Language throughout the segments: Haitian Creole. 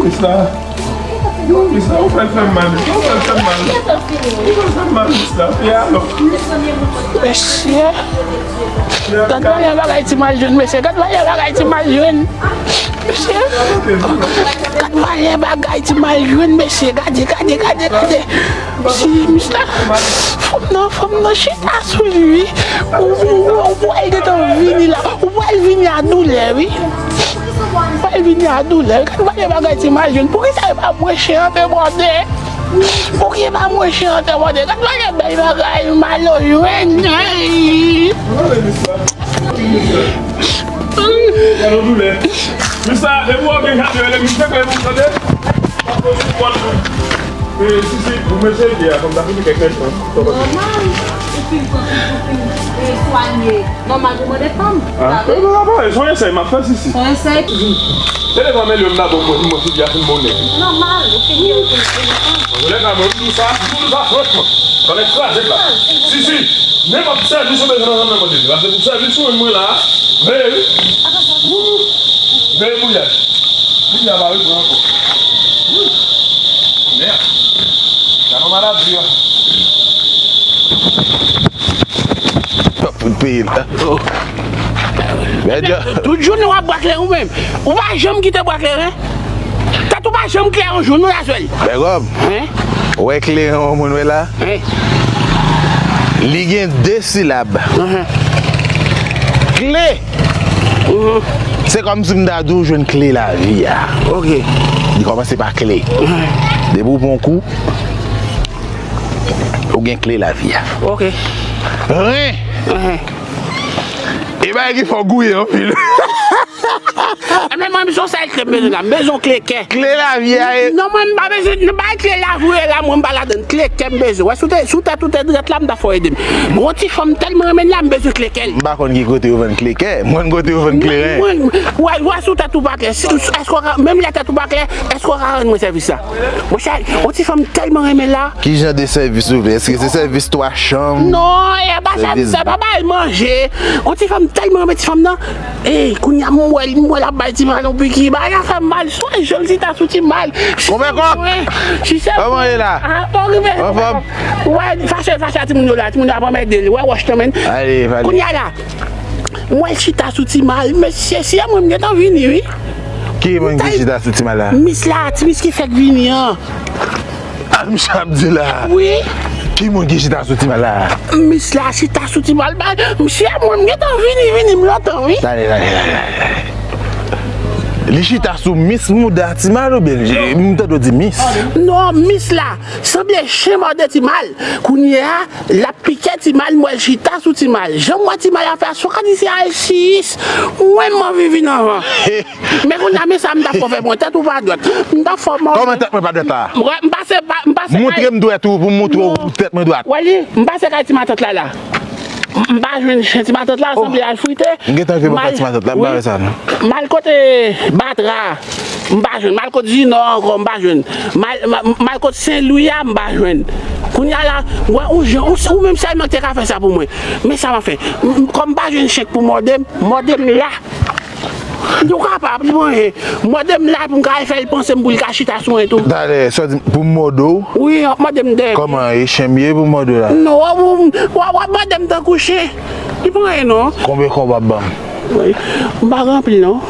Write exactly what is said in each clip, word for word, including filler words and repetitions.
Miss la. Yo, Miss la, ou fè l fè m mal, Miss la, ou fè l fè m mal. Ou fè l fè m mal, Miss la. E alò? Mesye, gad valè bagay ti mal jwenn, mesye. Gad valè bagay ti mal jwenn. Mesye, gad valè bagay ti mal jwenn, mesye. Gade, gade, gade, gade. Si, Miss la, fanm nan, fanm nan chita sou li, wi. Ou, ou, ou, ou pral gentan vini la. Ou pral vini a doulè, wi. Ou pral vini a doulè. Gad valè bagay ti mal jwenn. Poukisa e pa mwen chen an te bòde? Poukisa e pa mwen chen an te bòde? Gad valè bèl bagay mal yo jwenn. Ey! Gad yon doulè. Miss la, depi w gen kade, rele m, m te kwè m tande. Pa fò sou kò l. E, si, si, pou mesye, li a, kòm ta fini kèk nèg, non? Nòmal, ou fin pran, ou fin, e, swanye. Nòmal pou mande fanm. Ah, e, non, non, pa, se yon esèy m ap fè, si, si. Se yon esèy. Se devan men li, m dabò, mwen, mwen, si, li a fin bonnen. Nòmal, ou fin gen, ou fin, ou fin fanm. Antoulèka, mwen, m di w sa, m di w sa franchman. Kòlèg kraze la. Si, si, nenpòt sèvis ou bezwen nan zòn nan, mande li. Paske pou sèvis ou jwenn mwen la, veye, wi. Veye mouyaj. Li a pa repran ankò. Mèd. Sa nan maladi a. Fout peyi la. Bèdja. Tout jounen w ap bwa kleren ou menm. Ou pa janm kite bwa kleren. Tèt ou pa janm klè yon jou, nou la sèl. Bègòm. Hein? Ou wè kleren ou moun wè la? Hein? Li gen de silab. Ahan. Kle. Mhm. Se kòmsi m ta di w jwenn kle lavi a. Ok. Li kòmanse pa kle. Ahan. Depi w pran kou, ou gen kle lavi a. Ok. Ren. Ahan. E bagay ki fè w gouye anpil. Ebyen, mwen, m bezwen sa kle m bezwen la. M bezwen kle kè. Kle lavi a e. Non, mwen, m pa bezwen, m pa kle lavi a la, mwen, m pa ladann. Kle kè m bezwen. Wè, si w te, si w tèt ou te drèt la, m ta fè w ede m. Mwen, yon ti fanm tèlman renmen la, m bezwen kle kè l. M pa konn ki kote yo vann kle kè. Mwen, kote yo vann kleren. Mwen, wè, wè, si w tèt ou pa klè. Si, èske w ka, menm lè tèt ou pa klè, èske w ka rann mwen sèvis la? Monchè, yon ti fanm tèlman renmen la. Ki jan de sèvis ou vle? Èske se sèvis twa chanm? Non, e pa sa, sèvis sa pa bay manje. Yon ti fanm tèlman renmen ti fanm nan. Ey, kounye a m wè l, m wè l ap bay ti mal yon piki. Bagay la fè m mal. Swa jan l chita sou ti mal. Konbyen kòk? Kòman ye la? Ah, bon, rive. Anfòm? Wè, fache, fache a timoun yo la. Timoun yo ap anmède l. Wè, wòch nan men l. Ale, ale. Kounye a la, m wè l chita sou ti mal. Mesye, si e mwen, m gentan vini, wi. Ki moun ki chita sou ti mal la? Mis la, ti mis ki fèk vini an. A, misye ap di la. Wi. Ki moun ki chita sou ti mal la? Mis la chita sou ti mal. Ba, misye, mwen, m gentan vini, vini, m lontan, wi. Tande, tande, tande, tande. Li chita sou mis mouda ti mal oubyen m tande w di mis? Non, mis la. Sanble chen mòde ti mal. Kounye a, l ap pike ti mal, m wè l chita sou ti mal. Jan m wè ti mal ap fè a, swa ka di se alsiyis. Mwen, m anvi vin anvan. Men kounye a, men sa m t ap fè pou mwen, tèt ou pa dwèt. M t ap fè mò. Kòman tèt mwen pa dwèt la? M pase pa, m pase. Montre m dwèt ou pou m montre w tèt mwen dwèt. Wè li, m pase kay ti matant la la. M, m pa jwenn chen ti matant la, sanble al frite. M gentan rive bò kay ti matant la, m pa wè sa non. M al kote Batra. M pa jwenn. M al kot Jinò ankò, m pa jwenn. M al, m, m al kot Sen Lwi a, m pa jwenn. Kounye a la, wè, ou jan, ou, ou menm sèlman ki te ka fè sa pou mwen. Men sa m ap fè. M, m, kòm m pa jwenn chèk pou mòde m, mòde m la. Nou kapab, nou anyen. Mòde m la pou m ka al fè l panse m pou l ka chita sou mwen tou. Talè, sa w di m pou m mòde w? Wi, mòde m dèyè. Kòman, e chen m ye pou m mòde w la? Non, w, w, w, w ap mòde m tankou chen. Li pa anyen non. Konbyen kòb w ap ban m? Wi. M pa gen anpil non.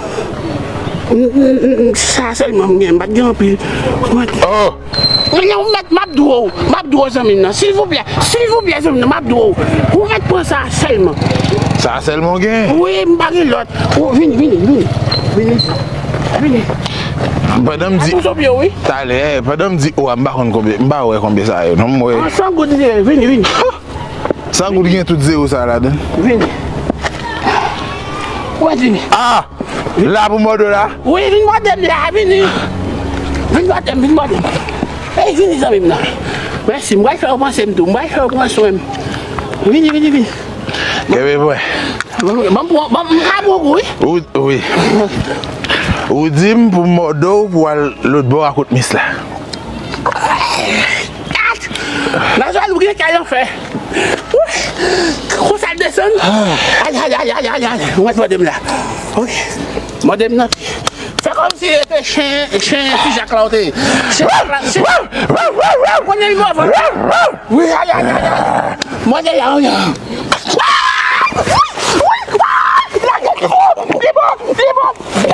M, m, m, m, sa sèlman m gen, m pa t gen anpil. Mwen... Oh! Mwen, ou mèt, m ap dwe w, m ap dwe w zanmi m nan. Silvouplè, silvouplè zanmi m nan, m ap dwe w. Ou mèt pran sa sèlman. Sa sèlman w gen? Wi, m pa gen lòt. Ou, vini, vini, vini. Vini. Vini. Pandan m di... Atouso pye w, wi. Talè, pandan m di o a, m pa konn konbyen, m pa wè konbyen sa ye non, m wè. An, san goud li ye, vini, vini. San goud gen tout zewo sa ladan. Vini. Ou mèt vini. Ah! La pou mòde w la? Wi, vin mòde m la, vini. Vin mòde m, vin mòde m. Ey, vini zanmi m nan. Mèsi, m pral fè w panse m tou, m pral fè w pran swen m. Vini, vini, vini. Kenbe mwen. Ban m, ban m, ban m, m ka pran kou, wi. Ou, wi. Ou di m pou m mòde w pou w al lòt bò a kot mis la. Nazwèl, ou gen kè lanfè. Konsa l desann. Ale, ale, ale, ale, ale, ale. Ou mèt mòde m la. Wi. Mòde m nan. Fè kòmsi e te chen, chen ti Jak la ou te ye. Chen Jak la, chen. Konnen li move. Wi, ay, ay, ay, ay. Mwen te la, wi.